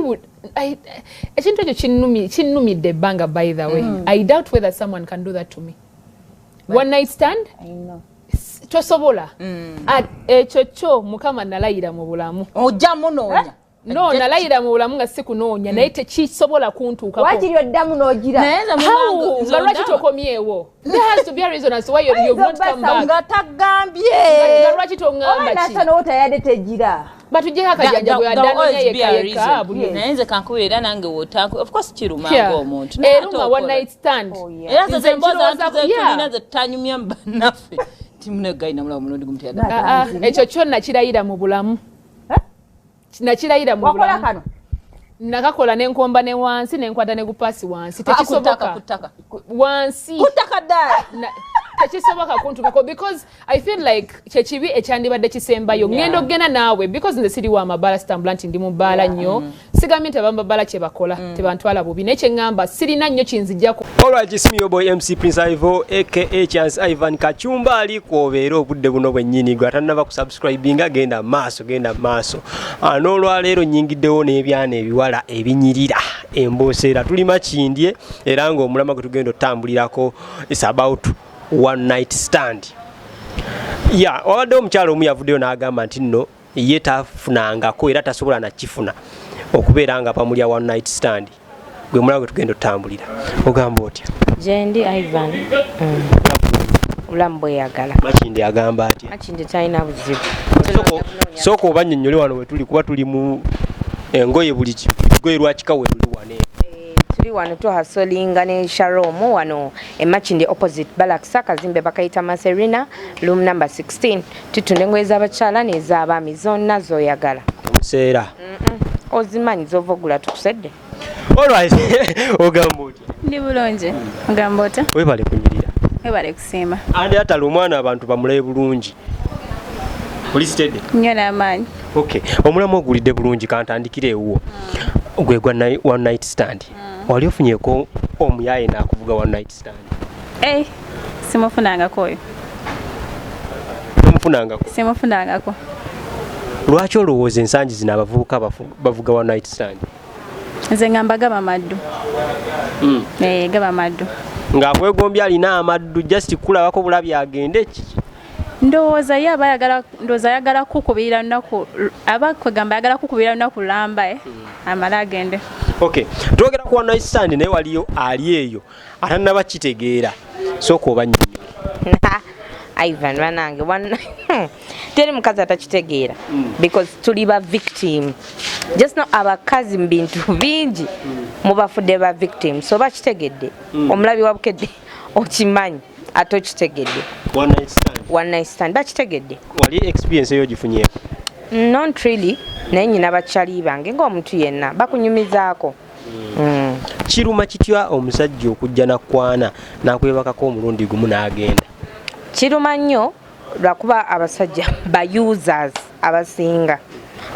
Would I, ekintu ekyo kinnumidde ebbanga. By the way, I doubt whether someone can do that to me. One night stand? I know. Tosobola. Ekyo kyo Mukama nalayira mu bulamu. Ojja munoonya. No, nalayira mu bulamu nga si kunoonya, naye tekisobola kuntuukako. Wakiri oddamu n'ogira. Naye nze How? Mumangu, nze Nga lwaki ondaba. tokomyewo? There has to be a reason as to why you've not come back. Nga tagambye. Nga lwaki toŋŋamba? Oba Ki nasanowo tayadde tegira. Batuggyeko akajanja bwe yadde anoonya yekka yekka buli. Naye nze kankubira era nange wotanku, of course kiruma ng'omuntu. Eruma one night stand. Oh, yeah. Era nze Nze emboozi nkirowoozaako- tulina ze tutanyumya mu bannaffe timunegayina mulaba omulundi gumu teyadda. Ah, ah, ekyo kyo nakirayira mu bulamu, nakirayira mu Wakola bulamu. kano. Nakakola nenkomba ne wansi, nenkwata ne gupaasi wansi. Tekisoboka. Kuttaka. Wansi. Kuttaka ddala. Tekisoboka kuntukako because I feel like kyekibi ekyandibadde kisembayo. Ngenda okugenda naawe because nze siri wa mabaala, sitambula nti ndi mu bbaala nnyo. Sigambye nti abamabaala kye bakola tebantwala bubi, naye kyeŋŋamba sirina nnyo kinzijjako. Alright, it's me, your boy MC Prince Ivo, aka Chance Ivan Kachumba ali kwobeera obudde buno bwennyini. Gwe atannaba kusubscribinga, genda maaso, genda maaso. N'olwaleero nnyingiddewo n'ebyana ebiwala ebinyirira embooseera. Tuli Makindye era ng'omulama gwe tugenda otambulirako is about one night stand. Ya wabaddewo omukyalo omu yavuddeyo n'agamba nti nno ye tafunangako era tasobola nakifuna okubeera nga bamulya one night stand. Gwe mulaba gwe tugenda otambulira. Ogamba otya? Gyendi, Ivan. Obulamu bweyagala. Makindi agamba atya? Makindi talina buzibu. Sooka oba nnyonnyole wano we tuli, kuba tuli mu engoye, buli lugoye lwakika we tuli wano. Tuli wano tuhasolinga ne Sharom wano emakindi opposite Balaksa, kazimbe bakayita Maserina, room number 16. Tutunda engoye z'abakyala n'ez'abaami zonna z'oyagala. Omuseera. Ozimanyi z'ova ogula tukusedde. Alright, ogamba otya? Ndi bulungi, ogamba otya? Webale kunyirira. Webale kusiima. Andi atala omwana abantu bamulabe bulungi. Oli steady? Nnyo n'amaanyi. Okay, omulamu ogulidde bulungi. Kantandikire ewuwo gwe gwa one night stand. Wali ofunyeko omuyaye n'akuvuga one night stand? Ei, simufunangako oyo. Tomufunangako? Simufunangako. Lwaki olowooza ensangi zino abavubuka bavuga one night stand? Nze ngamba gaba maddu. Eh, gaba maddu. Ng'akwegombye, alina amaddu, just kulabako bulabi agende, kiki? Ndowooza ye aba ayagala, ndowooza ayagala kukubirira lunaku, aba kwegamba ayagala kukubirira lunaku lulamba, eh, amale agende. Okay, twogera ku one night stand, naye waliyo ali eyo atannaba kitegeera. Sooka oba nnyonnyola. Ivan banange, teri mukazi atakitegeera because tuli ba victim. Just know abakazi mu bintu bingi mubafudde ba victim, so bakitegedde. Omulabi wa Bukedde okimanyi ate okitegedde. One night stand. One night stand bakitegedde. Wali experience eyo ogifunyeeko? Not really, naye nyina bakyali bange ng'omuntu yenna bakunyumizaako. Kiruma kitya omusajja okujja nakwana nakwebakako omulundi gumu n'agenda? Kiruma nnyo lwakuba abasajja ba users abasinga.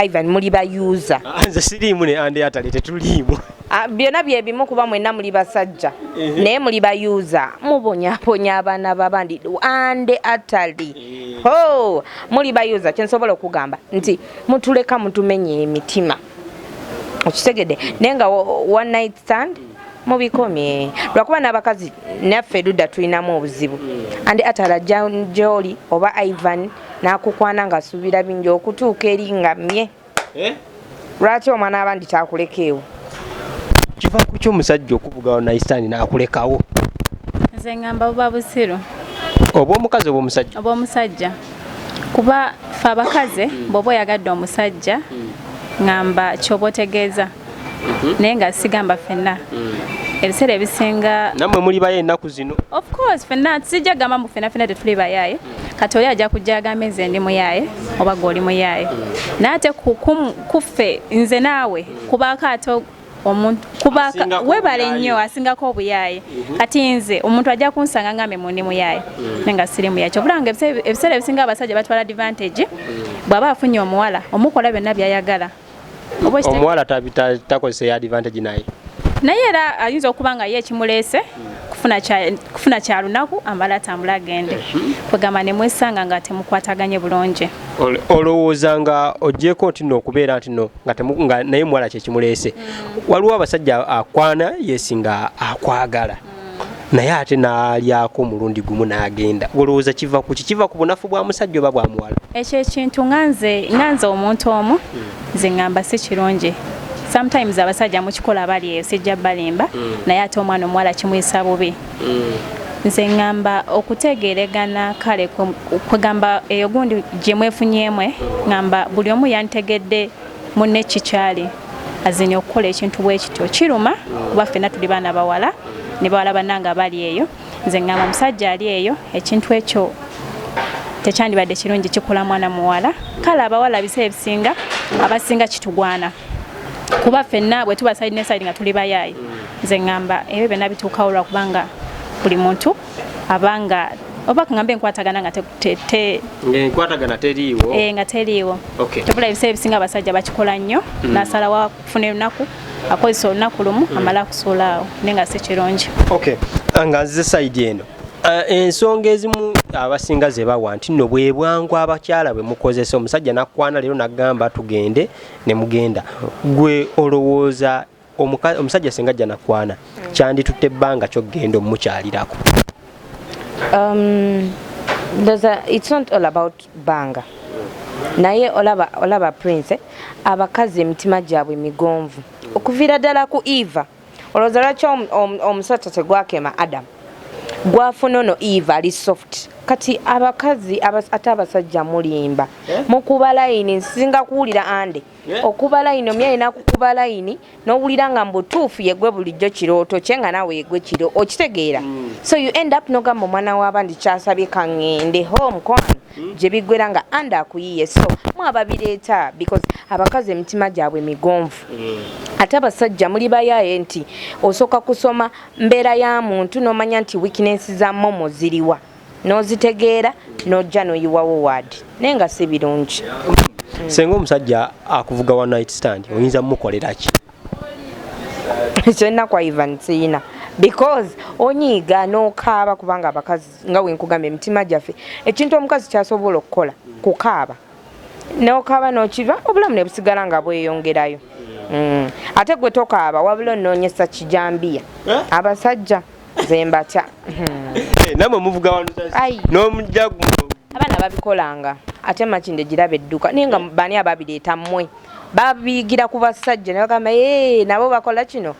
Ivan, muli ba user. Ah, nze siriimu ne andi atale tetuliimu. Ah, byonna byebimu kuba mwenna muli basajja, naye muli ba user, mubonyabonya abaana babandi ande atali ho muli ba user. Kyensobola okugamba nti mutuleka mutumenya emitima, okitegedde? Naye nga one night stand mubikomye lwakuba n'abakazi naffe ludda tulinamu obuzibu. Andi atala gyoli oba Ivan n'akukwana ng'asuubira bingi, okutuuka eri nga mmye. Eh? Lwaki omwana abandi kyakulekeewo? Kiva ku ki omusajja okuvuga one night stand n'akulekawo? Nze ngamba buba busiru. Oba omukazi oba omusajja? Oba omusajja, kuba fe abakazi bw'oba oyagadde omusajja, ngamba kyoba otegeeza, naye nga sigamba ffenna, ebiseera ebisinga. Nammwe muli bayo ennaku zino. Of course, fenna sijja gamba mbu fenna fenna tetuli bayaaye. Kati oli ajja kujja agambe nze ndi muyaaye oba gwe oli muyaaye, naye ate kuffe nze naawe kubaako ate omuntu kubaako Asingako webale obuyaaye. Nnyo asingako obuyaaye. Kati nze omuntu ajja kunsanga ngambe mu ndi muyaaye, naye nga siri muyaaye. Kyobula nga ebiseera ebisinga abasajja batwala advantage. Bw'aba afunye omuwala, omukola byonna byayagala. Oba Omuwala takozesa advantage naye? Naye era ayinza okuba nga ye ekimuleese kufuna kya lunaku, amala atambula agende. Kwegamba ne mwesanga nga temukwataganye bulungi. Olowooza nga ogyeko nti nno okubeera nti no nga naye muwala kyekimuleese, waliwo abasajja akwana yesi nga akwagala, naye ate n'alyako omulundi gumu n'agenda. Olowooza kiva ku ki? Kiva ku bunafu bwa musajja oba bwa muwala? Ekyo ekintu nga nze omuntu omu, nze ŋŋamba si kirungi. Sometimes abasajja mukikola bali eyo, sijja balimba, naye ate omwana omuwala kimuyisa bubi. Nze ŋŋamba okutegeeregana, kale kwegamba eyo gundi gye mwefunyeemwe, ŋŋamba buli omu yantegedde munne kikyali azini okukola ekintu bwe kityo kiruma, kuba ffenna tuli baana bawala ne bawala bannange abali eyo. Nze ŋŋamba omusajja ali eyo, ekintu ekyo tekyandibadde kirungi kikola mwana muwala. Kale abawala biseera ebisinga abasinga kitugwana, kuba ffenna bwe tuba side ne side nga tuli bayaayi. Nze ŋŋamba ebyo byonna bituukawo lwakubanga buli muntu abanga oba kaŋŋambe enkwatagana nga ng'enkwatagana teriiwo. Nga teriiwo. Tobula ebiseera ebisinga abasajja bakikola nnyo, n'asalawo akufuna olunaku, akozesa olunaku lumu, amala akusuula awo, naye nga si kirungi. Okay, nga nzize side eno, ensonga ezimu abasinga ze bawa nti nno bwe bwangu abakyala bwe mukozesa, omusajja nakwana leero n'agamba tugende ne mugenda. Gwe olowooza omusajja singa ajja nakwana, kyanditutte ebbanga ky'okugenda omukyalirako? It's not all about bbanga, naye olaba Prince, abakazi emitima gyabwe migonvu okuviira ddala ku Eva. Olowooza lwaki omusota tegwakema Adam, gwafuna ono Eva ali soft? Kati abakazi ate abasajja mulimba, mukuba layini. Nsinga kuwulira ande okuba layini, omyayi nakukuba layini n'owulira nga mbutuufu yegwe bulijjo kirooto kye, nga naawe yegwe kiro okitegeera. So you end up nogamba omwana w'abandi kyasabye kaŋŋende ho mukwano, gye biggwera nga ande akuyiye. So mu ababireeta, because abakazi emitima gyabwe migonvu, ate abasajja muli bayaaye nti osooka kusoma mbeera ya muntu n'omanya nti weakness za momo ziriwa, n'ozitegeera n'ojja n'oyiwawo waadi, naye nga si birungi. Senga omusajja akuvuga one night stand, oyinza mumukolera ki? Ekyennaku Ivan siyina, because onyiiga n'okaaba, kubanga abakazi nga wenkugamba emitima gyaffe, ekintu omukazi kyasobola okukola kukaaba, n'okaaba n'okiva, obulamu ne busigala nga bweyongerayo. Ate gwe tokaaba, wabula onoonyesa kijambiya. Abasajja nze mbatya. Namwe muvuga wano n'omujja? Abaana babikolanga, ate Makinde giraba edduka, naye nga bani ababireeta? Mmwe babiyigira ku basajja ne bagamba, "Ee, nabo bakola kino,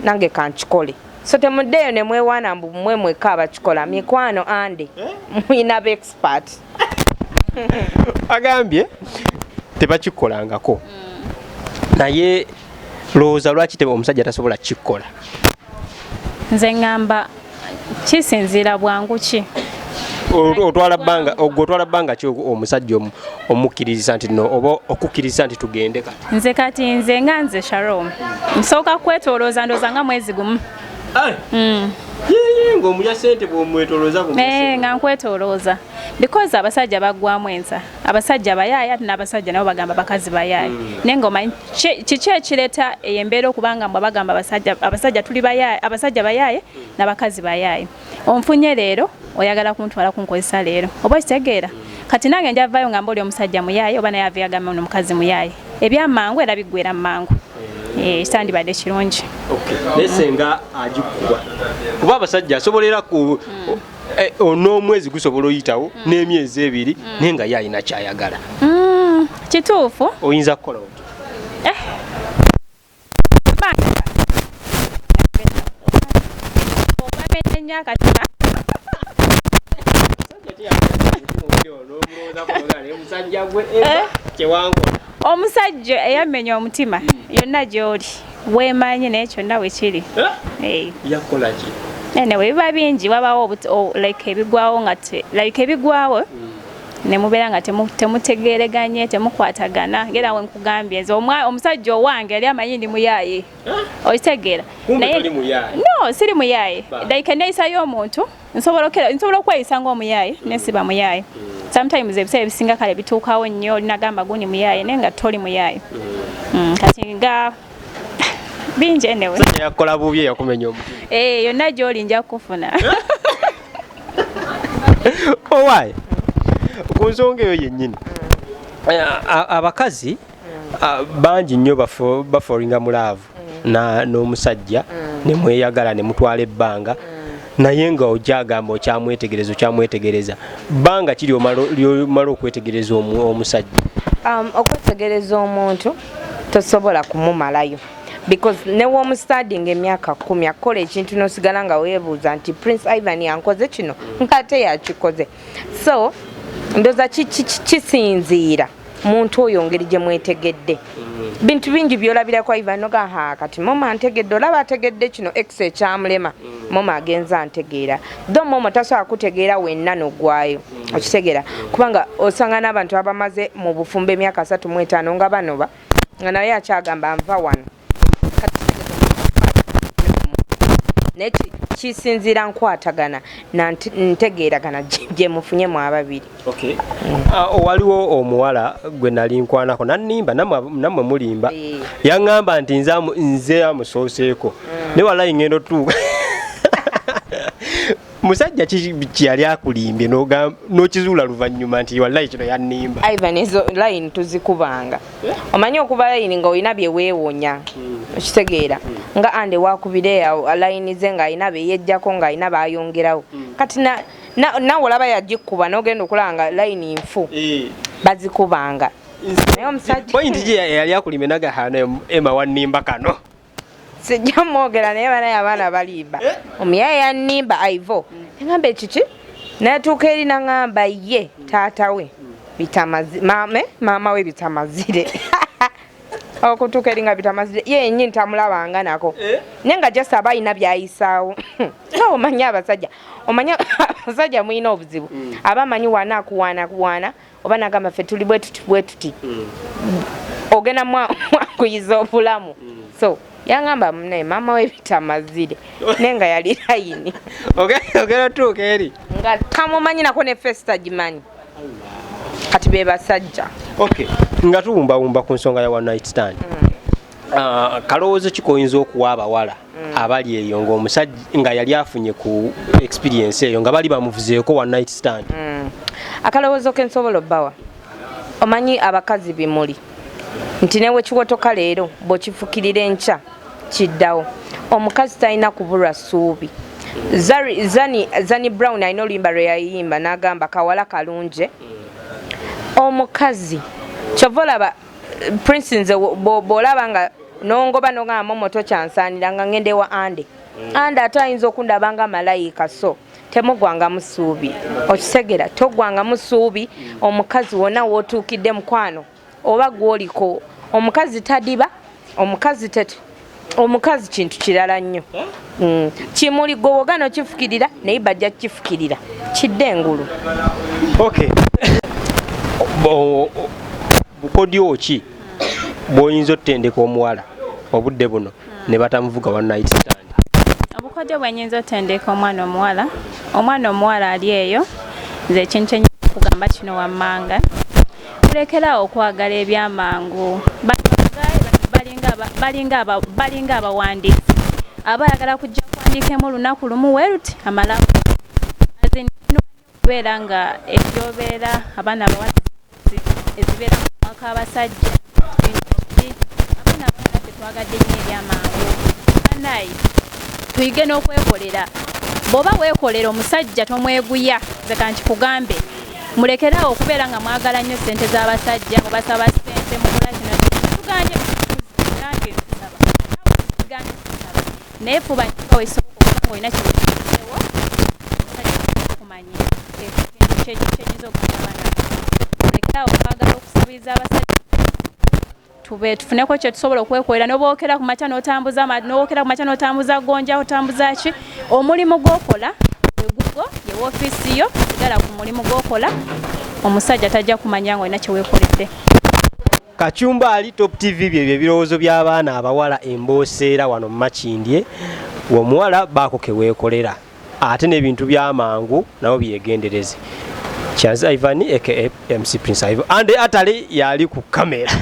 nange kankikole." So temuddeeyo ne mwewaana mbu mmwe mwekka abakikola. Mikwano ande mulina ba expert. Agambye tebakikolangako, naye lowooza lwaki omusajja tasobola kukikola? Nze ŋŋamba kisinziira bwangu ki. Otwala bbanga, ogwe otwala bbanga ki omusajja omukkiriza nti no oba okukkiriza nti tugende kati? Nze kati nze nga nze Sharom, nsooka kwetolooza, ndooza nga mwezi gumu. Yeye ng'omulya sente bw'omwetolooza? Nga nkwetolooza because abasajja baggwamu ensa, abasajja bayaaye, ate n'abasajja nabo bagamba bakazi bayaaye, naye nga omanyi kiki ekireeta eyo embeera okubanga mbwe bagamba abasajja tuli bayaaye, abasajja bayaaye n'abakazi bayaaye? Onfunye leero, oyagala kuntwala kunkozesa leero, oba okitegeera? Kati nange njavayo nga mba oli omusajja muyaaye, oba naye ave agambe ono omukazi muyaaye. Ebyamangu era biggwera mu mangu. Kitandibadde kirungi. Naye senga agikuba, kuba abasajja asobolera ku n'omwezi gusobola oyitawo n'emyezi 2, naye nga ye alina kyayagala. Kituufu. Oyinza kukola otya? Banga. Obamenya nnyo akatima. Musajja gwe kyewankola. Omusajja eyamenya omutima, yonna gy'oli weemanyi, naye kyonna bwe kiri. Yakola ki? Anyway, biba bingi, wabawo like ebigwawo nga like ebigwawo ne mubeera nga temutegeereganye, temukwatagana. Ngera we nkugambye, nze omusajja owange yali amanyi ndi muyaaye, okitegeera? Kumbe toli muyaaye. No, siri muyaaye. Ba. Like neeyisa y'omuntu, nsobola okweyisa ng'omuyaaye nesiba muyaaye sometimes. Ebiseera ebisinga kale bituukawo nnyo, olinagamba gundi muyaaye, naye nga toli muyaaye. Kati nga bingi anyway. Musajja yakola bubi eyakumenya omutima. Yonna gy'oli nja kukufuna. Owaaye, ku nsonga eyo yennyini. Abakazi bangi nnyo bafallinga mu love n'omusajja ne mweyagala ne mutwala ebbanga, naye nga ojja agamba okyamwetegereza, okyamwetegereza. Bbanga ki lyomala okwetegereza omusajja? Okwetegereza omuntu tosobola kumumalayo, because newomustudyinga emyaka 10, akukola ekintu nosigala nga weebuuza nti Prince Ivan yankoze kino ngaate yakikoze. So ndoza kisinziira muntu oyo ngeri gye mwetegedde. Bintu bingi byolabirako Ivan noga ha kati moma ntegedde, olaba ategedde kino x ekyamulema, moma agenza ntegeera. Tho momo tasobola kutegeera wenna nogwayo, okitegeera, kubanga osanga n'abantu abamaze mu bufumbo emyaka 35 nga banoba nga naye akyagamba nva wano. Kati naye kisinziira nkwatagana na ntegeeragana gye mufunye mu ababiri. Okay. Waliwo omuwala gwe nali nkwanako nannimba, nammwe mulimba. Yaŋŋamba nti nze amusooseeko, naye walayi ŋŋenda otuuka musajja ki kyeyali akulimbye n'okizuula luvannyuma nti wallayi kino yannimba? Ivan, ezo line tuzikubanga. Omanyi okuba line nga olina bye weewonya, okitegeera, nga ande wakubira awo line ze ng'alina beyejjako, ng'alina bayongerawo. Kati nawe olaba yagikuba n'ogenda okulaba nga line nfu. Bazikubanga, naye omusajja Point ki yali akulimbye nagahana ema wannimba kano? Sijja mwogera, naye banaye abaana balimba. Omuyaye yannimba Ivo, neŋamba ekiki, natuuka eri naŋamba ye taata we maama we Bitamazire, okutuuka eri nga Bitamazire ye yennyini tamulabanga nako, naye nga just aba alina byayisaawo. Nga omanyi abasajja, omanyi abasajja mulina obuzibu, aba amanyi wana akuwaana kuwaana oba nagamba ffe tuli bwe tuti bwe tuti, ogenda mwakuyiza obulamu. So yangamba munaye maama we Bitamazire, naye nga yali line. Ogenda otuuka eri nga tamumanyi nako ne face tagimanyi. Kati be basajja. Okay, nga tuwumbawumba ku nsonga ya one night stand, kalowoozo ki koyinza okuwa abawala abali eyo ng'omusajja nga yali afunye ku experience eyo nga bali bamuvuzeeko one night stand? Akalowoozo ke nsobola obbawa, omanyi abakazi bimuli nti newe kiwotoka leero bw'okifukirira enkya kiddawo. Omukazi talina kubulwa ssuubi. Zani Brown alina oluyimba lwe yayimba n'agamba kawala kalungi. Omukazi kyova olaba Prince, nze bw'olaba nga nongoba nogamba momo tokyansaanira nga ngende wa ande ande, ate ayinza okundaba nga malayika. So temugwangamu ssuubi, okisegera, togwangamu ssuubi. Omukazi wonna wootuukidde mukwano oba gwoliko, omukazi tadiba, omukazi tetu, omukazi kintu kirala nnyo. Kimuli gwe wogana okifukirira naye bajja kukifukirira kidde engulu. Okay, bukodyo ki bw'oyinza otutendeka omuwala obudde buno ne batamuvuga one night stand? Obukodyo bwe nyinza otendeka omwana omuwala, omwana omuwala ali eyo, nze ekintu kyenyinza okugamba kino wammanga: tulekerawo okwagala ebyamangu. Bano bagayi balinga abawandiisi aba ayagala kujja kuwandiikemu olunaku lumu weruti amala kubeera nga ebyobeera abaana abawala ezibeera mu mwaka abasajja. Abaana abawala tetwagadde nnyo ebyamangu. Banayi, tuyige n'okwekolera. Bw'oba weekolera omusajja tomweguya. Nze kankikugambe, mulekerawo okubeera nga mwagala nnyo ssente z'abasajja, mubasaba ssente, mukola kino. Tuganye nange nsaba, tuganye kusaba, naye fuba nnyo wesobola okuba nga olina kyeweewo omusajja kumanya. Kyenyinza okugamba abaana, mulekerawo okwagala okusabiriza abasajja. Tube tufuneko kye tusobola okwekolera. Nobookera ku makya n'otambuza, nowokera ku makya n'otambuza gonja, otambuza ki, omulimu gw'okola egugo ye woofiisi yo, sigala ku mulimu gw'okola, omusajja tajja kumanya nga olina kye weekoledde. Kacumba ali Top TV. Byebyo ebirowoozo by'abaana abawala embooseera wano mu Makindye. Omuwala baako keweekolera, ate n'ebintu by'amangu nabo byegendereze. Charles Ivan aka MC Prince Ivan, ande atale yali ku kamera.